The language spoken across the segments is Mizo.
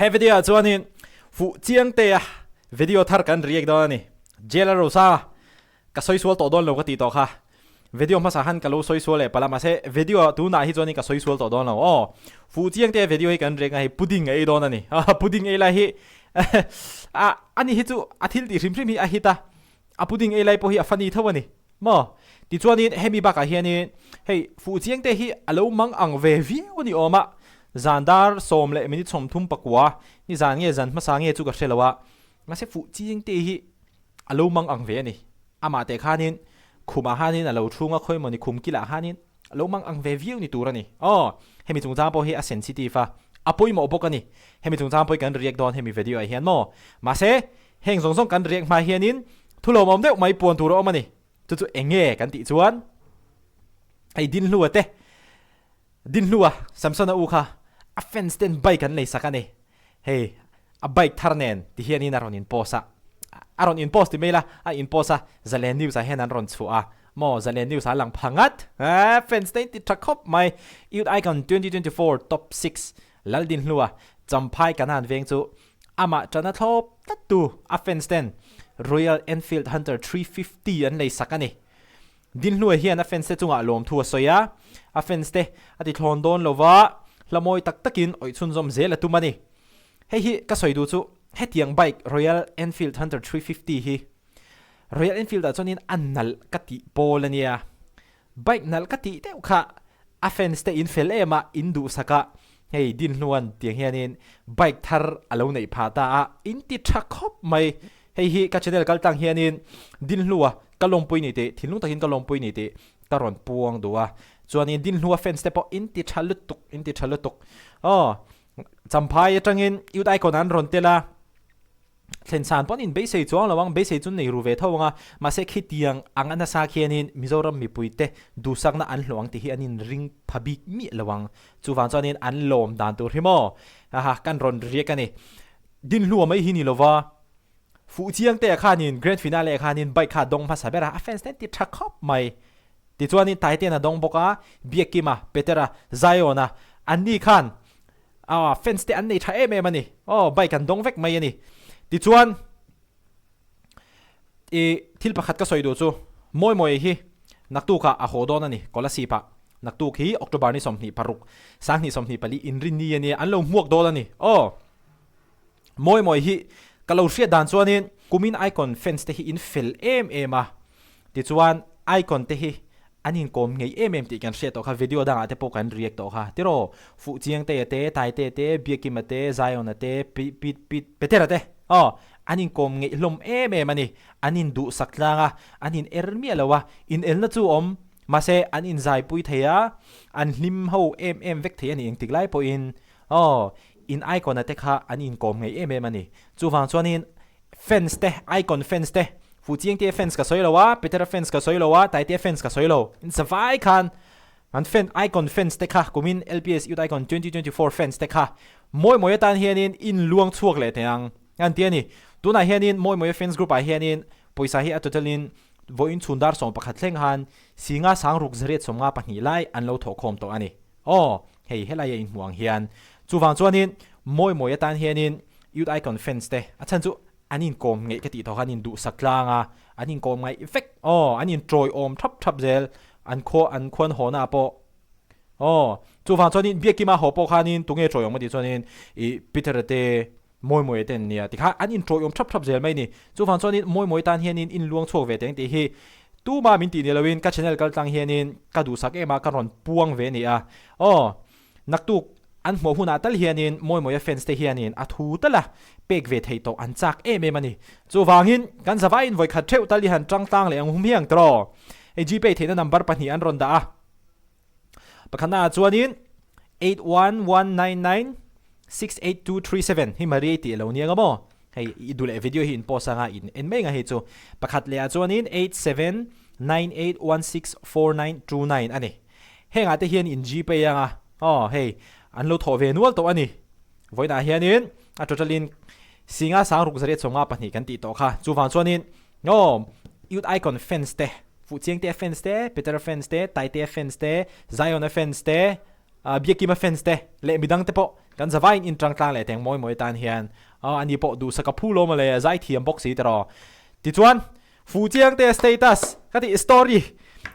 He video ah chuanin fuh chiang te a video thar kan react dawn a ni. Jail a rosa ka sawi sual tawh dawn lo ka tih tawh kha. Video hmasa khan ka lo sawi sual leh palh a mahse video ah tunah hi chuanin ka sawi sual tawh dawn lo aw. Fuh chiang te a video hi kan react a hei pudding a ei dawn a ni. Pudding ei lai hi a ani hi chu a thil tih hrim hrim hi a hit a, a pudding ei lai pawh hi a funny tho a ni. Maw? Tichuanin hemi bakah hianin hei Fuhchiangte hi a lo mang ang ve viau a ni awm a, zan dar sawm leh minute 30 pakua ni zan nge zan hmasa nge chu ka hre lo a, mahse Fuhchiangte hi a lo mang ang ve a ni. Amah teh khanin khumah khanin a lo chhung a, khawi mawni khum kilah khanin a lo mang ang ve viau ni tur a ni. Aw, hemi chungchang pawh hi a sensitive a, a pawimawh bawk a ni. Hemi chungchang pawh hi kan react dawn hemi video ah hian maw? Mahse, Heng zawng zawng kan riak hma hianin thu lawmawm deuh mai puan tur a awm a ni. Chu chu eng nge kan tih chuan hei Dinhlua te, Dinhlua Samsona u kha a fans ten bike an lei sak a ni. Hei a bike thar nen ti hianin a rawn in post a, a rawn in post ti mai la, a in post a Zalen News ah hian an rawn chhuah a, maw Zalen News ah a lang pha ngat, fans te in ti tha khawp mai. Youth Icon 2024 Top 6 Lal Dinhlua Champhai Kanan veng chu Amah ṭana thlawp tlattu a fans ten Royal Enfield Hunter 350 an lei sak a ni. Dinhnuai hian a fans te chungah lawmthu a sawi a, a fans te a ti thlawn dawn lo va, hla mawi tak takin awih chhunzawm zel a tum a ni. Hei hi ka sawi duh chu hetiang bike Royal Enfield Hunter 350 hi Royal Enfield ah chuanin a nalh ka tih pawl a nia. Bike nalh ka tih deuh kha a fans te in fel em a, in duhsak a, hei Dinhluan tiang hianin bike thar a lo neih phah ta a, in ti tha khawp mai. Hei hi ka channel kal tlang hianin Dinhlua ka lawmpui ni tih, thinlung takin ka lawmpui ni tih ka rawn puang duh a. Chuanin Dinhlua fans te pawh in ti tha lutuk, in ti tha lutuk. Aw, Champhai atangin Youth Icon an rawn tel a. Thlen san pawn in beisei chuang lo ang, beisei chu nei ru ve tho ang a, mahse khitiang ang a nasa khianin Mizoram mipuite duhsakna an hlawh ang tih hi an in ring pha bik miah lo ang. Chuvang chuanin an lawm dan tur hi maw? Haha, kan rawn riak a ni. Dinhlua mai hi ni lova, fuh chiang te ah khanin Grand Finale ah khanin bike kha a dawng hmasa ber a, a fans te an ti tha khawp mai. Tichuanin Taiten a dawng bawk a, Biakkima, Petera, Zion-a, anni khan Aw fans te an nei tha em em a ni. Aw bike an dawng vek mai a ni. Tichuan i thil pakhat ka sawi duh chu Mawimawi hi naktukah a haw dawn a ni Kolasib ah. Naktuk hi October ni 26 sanghnih 24 inrinni a nia an lo hmuak dawn a ni. Aw Mawimawi hi ka lo hriat dan chuanin kumin icon fans te hi in fel em em a. Tichuan icon te hi an inkawm ngei em em tih kan hriat tawh kha, video dangah te pawh kan react tawh kha. Tiraw, Fuhchiangtea te, Taitea te, Biakima te, Zion-a te, Pi Pi Pi Petera te aw an inkawm ngeih hlawm em em a ni. An induhsak tlang a, an in er miah lo a, inelna chu awm mahse an inzaipui thei a, an hlim ho em em vek thei a ni engtik lai pawhin aw in icon-a te kha an inkawm ngeih em em a ni. Chuvang chuanin Fans te, Icon fans te, Fuhchiangtea fans ka sawi lo a, Petera fans ka sawi lo a, Taitea fans ka sawi lo. In zavai khan an fan Icon fans te kha kumin LPS Youth Icon 2024 fans te kha Mawimawia tan hianin in luang chhuak leh teh ang an ti a ni. Tunah hianin Mawimawia fans group ah hianin pawisa hi a total in vawiin chhun dar 11 thleng khan Singa sang ruk zariat 52 lai an lo thawhkhawm tawh a ni. Aw, hei helaia inhmuh ang hian. Chuvang chuanin Mawimawia tan hianin Youth Icon fans te a chhan chu an inkawm ngeih ka tih tawh kha an induhsak tlang a, an inkawm ngaih vek. Aw, an intawiawm thap thap zel an khua an khuan hawhna ah pawh. Aw, chuvang chuanin Biakima haw pawh khanin tunge tawiawm ka tih chuanin ih Peter-a te Mawimawia te an nia tikha an intawiawm thap thap zel mai ni. Chuvang chuanin Mawimawia tan hianin in luang chhuak ve teng tih hi tuma min tih ni loin ka channel kal tlang hianin ka duhsak em a ka rawn puang ve a ni a. Aw, naktuk an hmuh hunah tal hianin Mawimawia fans te hianin a thu tal a pek ve theih tawh an chak em em a ni. Chuvangin kan zavaiin vawikhat theuh tal i han tang tlang leh ang hum hiang tawh. Hei Gpay theihna number pahnih an rawn dah a. Pakhatna ah chuanin 8119968237 hi Maria tih alo nia nga maw? Hei i duh leh video hi in post anga in en mai nga hei chu. Pakhat leh ah chuanin 8798164929 a ni. Heng ah te hian in gpay anga aw hei an lo thawh ve nual tawh a ni. Vawiinah hianin a total in singa sang ruk zariat 52 kan tih tawh kha. Chuvang chuanin aw Youth Icon fans te Fuhchiangtea fans te, Petera fans te, Taitea fans te, Ziona fans te, Biakima fans te leh midang te pawh kan zavaiin in tang tlang leh teng mawi mawi tan hian ani pawh duhsak a phu lo mawle a zaithiam bawk si tiraw. Tichuan Fuhchiangte a status ka tih story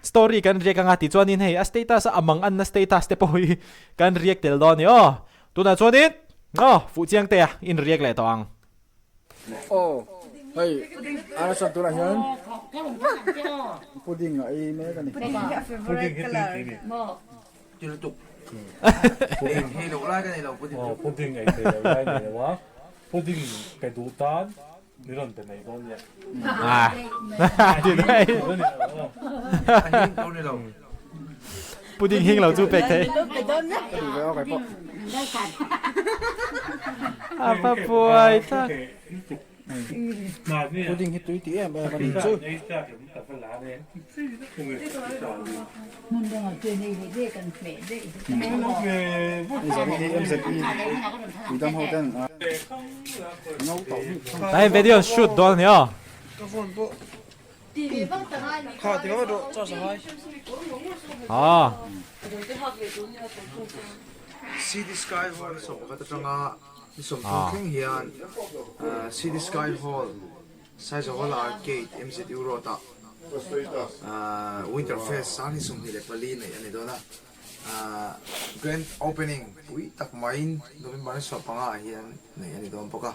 story kan riak anga tichuanin hei a status a amang anna status te pawh hi kan riak tel dawn a ni aw. Tunah chuanin aw Fuhchiangte a in riak leh tawh ang. Aw hei a chuan tunah hian pudding a ei mek a ni. Pudding hi tui tih a ni. Pudding ei thei lo lai nei lo a, pudding pe duh tan mi rawn pe mai dawn nia. Pudding hing lo chu pek thei. A va buai tak. Pudding hi tui tih em em a ni chu. Tain video shoot dawn a ni aw. Aw. City Sky Hall sawmkhat atanga ni 30 thleng hian City Sky Hall Saizawla Arcade MZU Road ah Winter Fest sang ni 24 neih a ni dawn a, Grand Opening pui tak maiin November ni 15 ah hian neih a ni dawn bawk a,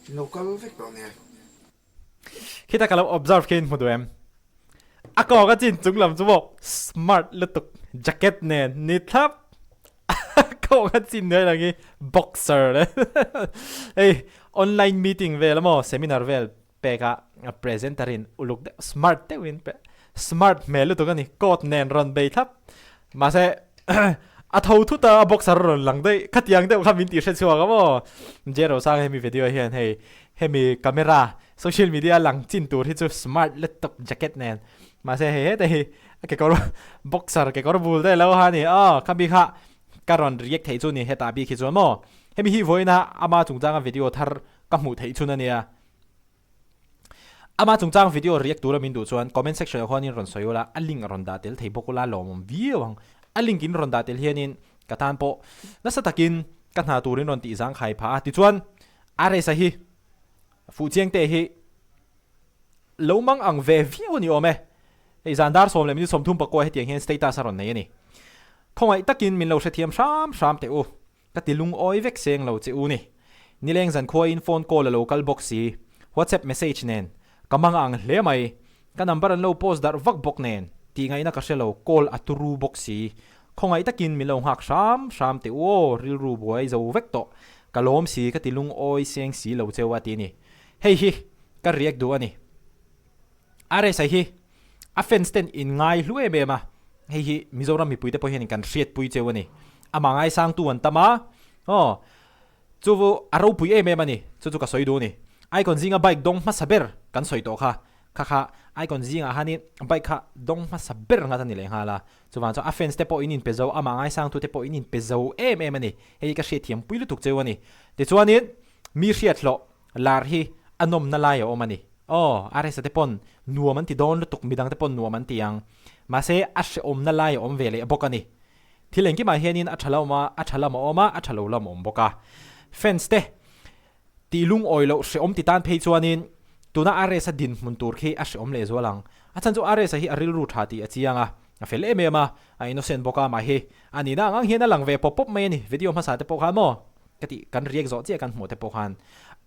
in lo kal vek dawn nia. Khita ka lo observe khi in hmu duh em? A kawng a chin chung lam chu maw smart lutuk jacket nen ni thlap a kawng a chin nuai lang hi boxer le hei online meeting vel emaw seminar vel pek a presenter in uluk deuh smart deuh in smart hmel lutuk a ni coat nen rawn bei thlap mahse a tho thut a a boxer a rawn lang daih khatiang deuh kha min tih hre chhuak a maw Jero sang hemi video hian hei hemi camera social media lang chin tur hi chu smart lutuk jacket nen mahse hei heta hi a kekawr boxer kekawr bul daih lo ha ni aw khami kha ka rawn react theih chu ni hetah bik hi chuan maw hemi hi vawiin a ama chungchanga video thar ka hmuh theih chhun a nia. Ama chungchang video react tura min duh chuan comment section ah khuanin rawn sawi ula, a link a rawn dah tel thei bawk ula lawmawm viau ang. A link in rawn dah tel hianin ka tan pawh nasa takin ka hna turin rawn tih zang khai phah a. Tichuan RS-a hi Fuhchiangte hi lo mang ang ve viau a ni awm e. Hei zan dar 10 leh minute 34 hetiang hian status a rawn nei a ni. Khawngaih takin min lo hrethiam hram hram teh u. Ka ti lungawi vek seng lo che u ni. Nileng zankhuain phone call a lo kal bawk si, WhatsApp message nen. Ka mang ang hle mai. Ka number an lo post darh vak bawk nen, tih ngaihna ka hre lo, call a turu bawk si. Khawngaih takin min lo nghak hram hram teh u aw, rilru buai zo vek tawh. Ka lawm si, ka ti lungawi seng si lo cheu a ti ni. Hei hi ka react duh a ni. RSA hi a fans ten in ngai hlu em em a, hei hi Mizoram mipui te pawh hian kan hriatpui cheu a ni. Amah ngaisangtu an tam a, aw chu a ropui em em a ni, chu chu ka sawi duh a ni. Icon zinga bike dawng hmasa ber kan sawi tawh kha, kha kha Icon zingah hianin bike kha dawng hmasa ber ngat a ni lehnghal a, chuvang chuan a fans te pawh in inpe zo, amah ngaisangtu te pawh in inpe zo em em a ni. Hei hi ka hriatthiam pui lutuk cheu a ni. Tichuanin mi hriathlawh lar hi a nawmna lai a awm a ni. Aw, RSA te pawn nuam an ti dawn lutuk, midang te pawn nuam an ti ang. Mahse, a hrehawmna lai a awm ve leh bawk a ni. Thil engkimah hianin a tha lam a, a tha lam a awm a, a tha lo lam a awm bawk a. Fans te tih lungawi loh hrehawm ti tan phei chuanin tuna RSA dinhmun tur khi a hrehawm leh zual ang. A chhan chu RSA hi a rilru tha tih a chiang a, a fel em em a, a innocent bawk a, mahhi a nihna ang ang hian a lang ve pawp pawp mai a ni. Video hmasa te pawh khan maw? Ka tih kan react zawh chiah kan hmuh te pawh khan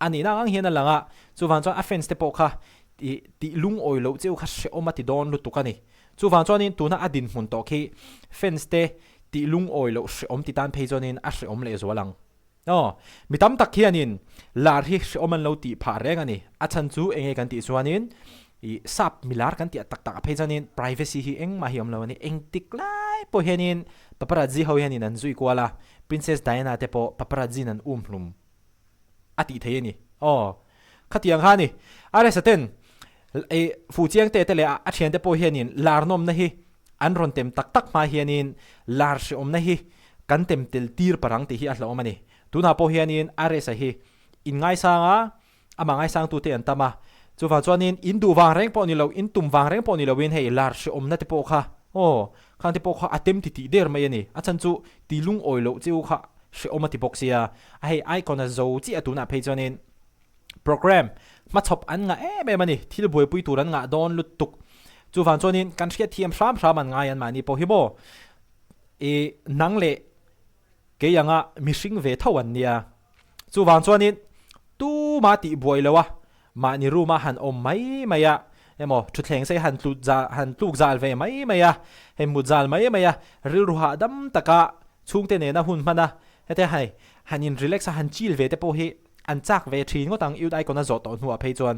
a nihna ang ang hian a lang a, chuvang chuan a fans te pawh kha ih tih lungawi loh cheu kha hrehawm a ti dawn lutuk a ni. Chuvang chuanin tuna a dinhmun tawh khi fans te tih lungawi loh hrehawm ti tan phei chuanin a hrehawm leh zual ang. Aw, mi tam tak hianin lar hi hrehawm an lo tih phah reng a ni. A chhan chu enge kan tih chuanin ih sap milar kan tih tak tak ah phei chuanin privacy hi engmah hi a awm lo a ni. Engtik lai pawh hianin paparazzi ho hianin an zui kual a, Princess Diana te pawh paparazzi in an um hlum a tih thei a ni. Aw, khatiang kha a ni. RSA ten ih Fuchiangte te leh a thiante pawh hianin lar nawmna hi an rawn tem tak tak hma hianin lar hrehawmna hi kan tem tel tir parang tih hi a hlauhawm a ni. Tunah pawh hianin RSA hi in ngaisang a, Amah ngaisangtute an tam a, chuvang chuanin in duh vang reng pawh ni lo, in tum vang reng pawh ni loin hei lar hrehawmna te pawh kha aw, Khang te pawh kha a tem ti tih der mai a ni. A chhan chu ti lungawi loh chiu kha hrehawm a ti bawk sia. A hei icon a zo chiah tunah phei chuanin program hmachhawp an ngah em em a ni. Thil buaipui tur an ngah dawn lutuk. Chuvang chuanin kan hriatthiam hram hram an ngai an mahni pawh hi maw i nang leh kei anga mihring ve tho an nia. Chuvang chuanin tuma tih buai lo a, mahni room a han awm mai mai a, emaw thutthleng sei han tlut zal han tluk zal ve mai mai a, hei mut zal mai mai a, rilru hahdam taka chhungte nena hun hman a, hete hei han in relax a han chill ve te pawh hi an chak ve thin ngawt ang Youth Icon a zawh tawh hnuah phei chuan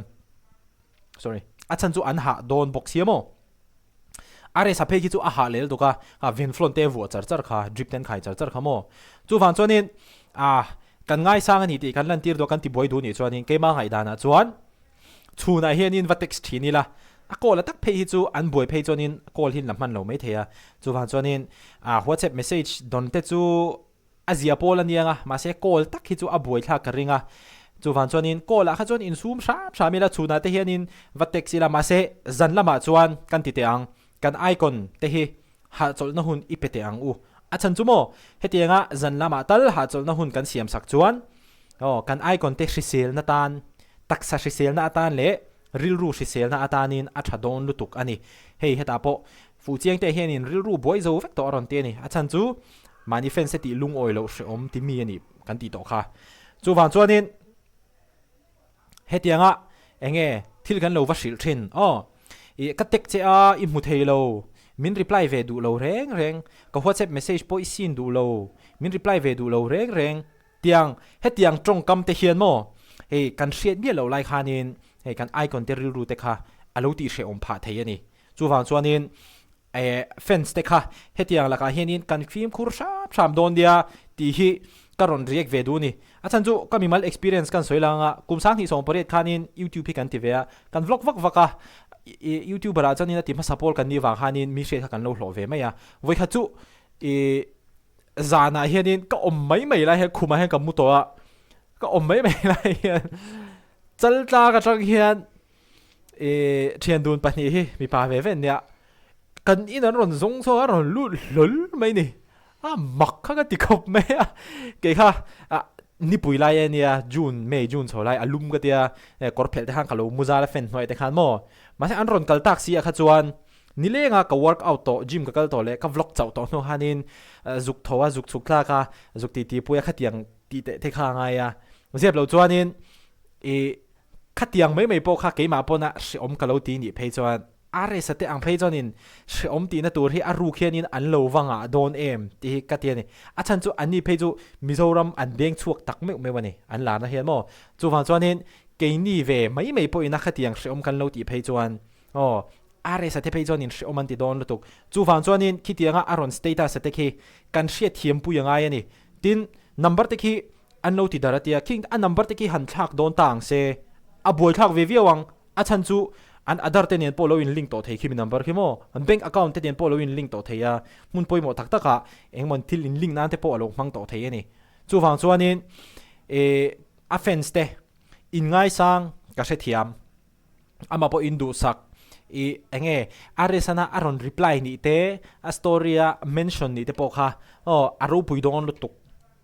sorry a chhan chu an hah dawn bawk sia maw. A resa phei khi chu a hah lel tuk a, a venflon te vuah char char kha, drip te an khai char char kha maw. Chuvang chuanin ah kan ngaisang a ni tih kan lantir duh a, kan tibuai duh nih chuanin keima ngaihdanah chuan chhunah hianin va text thin ila, a call a tak phei hi chu an buai phei chuanin call hi an la hman lo maithei a, chuvang chuanin ah whatsapp message dawn te chu A zia pawl a niang a, mahse call tak hi chu a buaithlak ka ring a. Chuvang chuanin call ah kha chuan insum hram hram ila, chhunah te hianin va text ila, mahse zan lamah chuan kan ti teh ang, kan icon te hi hahchawlhna hun i pe teh ang u. A chhan chu maw, hetianga zan lamah tal hahchawlhna hun kan siam sak chuan aw kan icon te hriselna tan, taksa hriselna atan leh Rilru hriselna atanin a tha dawn lutuk a ni. Hei hetah pawh Fuhchiangte hianin rilru buai zo vek tawh a rawn ti a ni. A chhan chu mahni fans te tih lungawi loh hrehawm ti mi a nih kan tih tawh kha. Chuvang chuanin hetianga enge thil kan lo va hrilh thin aw ih ka tek che a i hmu thei lo min reply ve duh lo reng reng ka whatsapp message pawh i seen duh lo min reply ve duh lo reng reng Tiang, hetiang tawngkam te hian maw, hei kan hriat miah loh lai khanin hei kan icon te rilru te kha a lo tihhrehawm phah thei a ni. Chuvang chuanin eh fans te kha hetiang lakah hianin kan fimkhur hram hram dawn nia tih hi ka rawn react ve duh a ni. A chhan chu ka mimal experience kan sawi lang a, kum 2018 khanin YouTube hi kan ti ve a, kan vlog vak vak a, YouTuber ah chuanin a ti hmasa pawl kan nih vang khanin mi hriat kha kan lo hlawh ve mai a. Vawikhat chu ih Zanah hianin ka awm mai mai lai hian khumah hian ka mu tawh a, ka awm mai mai lai hian chal tlak atang hian ih thian dun pahnih hi mipa ve ve an nia, kan in an rawn zawng zawng a rawn lut hlawl mai ni, a mak kha ka ti khawp mai a, kei kha ah nipui lai a nia June May June chho lai a lum ka tia kawr phelh te khan ka lo mu zal a fan hnuai te khan maw mahse an rawn kal tak si ah kha chuan Nilenga ka work out tawh, gym ka kal tawh leh ka vlog chauh tawh hnu khanin zuk tho a, zuk chhuk tlak a, zuk titi pui a khatiang tih teh te kha a ngai a. Zep lo chuanin i khatiang mai mai pawh kha keimah pawna hrehawm ka lo ti nih phei chuan RS-a te ang phei chuanin hrehawm tihna tur hi a ruk hianin an lo va ngah dawn em tih hi ka ti a ni. A chhan chu anni phei chu Mizoram an deng chhuak tak meuh meuh a ni, an larna hian maw. Chuvang chuanin keini ve mai mai pawhin a khatiang hrehawm kan lo tih phei chuan Aw, RS a te phei chuanin hrehawm an ti dawn lutuk. Chuvang chuanin khitianga a rawn status a te khi kan hriatthiam pui a ngai a ni. Tin, number te khi an lo ti dar a tia, khing a number te khi han thlak dawn ta ang se, a buaithlak ve viau ang. A chhan chu an Aadhaar te nen pawh lo in link tawh thei khi mi number khi maw? An bank account te nen pawh lo in link tawh thei a, hmun pawimawh tak takah engemaw thil in link nan te pawh a lo hmang tawh thei a ni. Chuvang chuanin eh a fans te in ngaisang ka hrethiam. Amah pawh in duhsak i enge Aresana a rawn reply nih te a story a mention nih te pawh kha aw a ropui dawn lutuk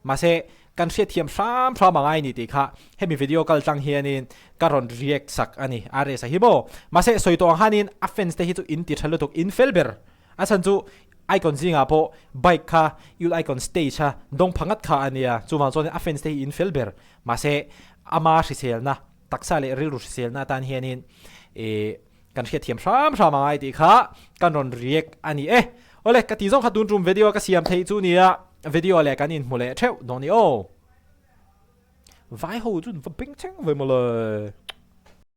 mahse kan hriatthiam hram hram a ngai ni tih kha hemi video kal tlang hianin ka rawn react sak a ni Aresa hi maw mahse sawi tawh ang khanin a fans te hi chu in ti tha lutuk in fel ber a chhan chu icon zingah pawh bike kha youth icon stage a dawng pha ngat kha a nia chuvang chuan a fans te hi in fel ber mahse ama hriselna Taksa leh rilru hriselna atan hianin ih kan hriatthiam hram hram a ngai tih kha kan rawn react a ni e. Awle, ka tih zawng kha tun tum video ka siam theih chu nia, video leh kan inhmu leh theuh dawn i aw. Vai ho chu va bengchheng ve mawle.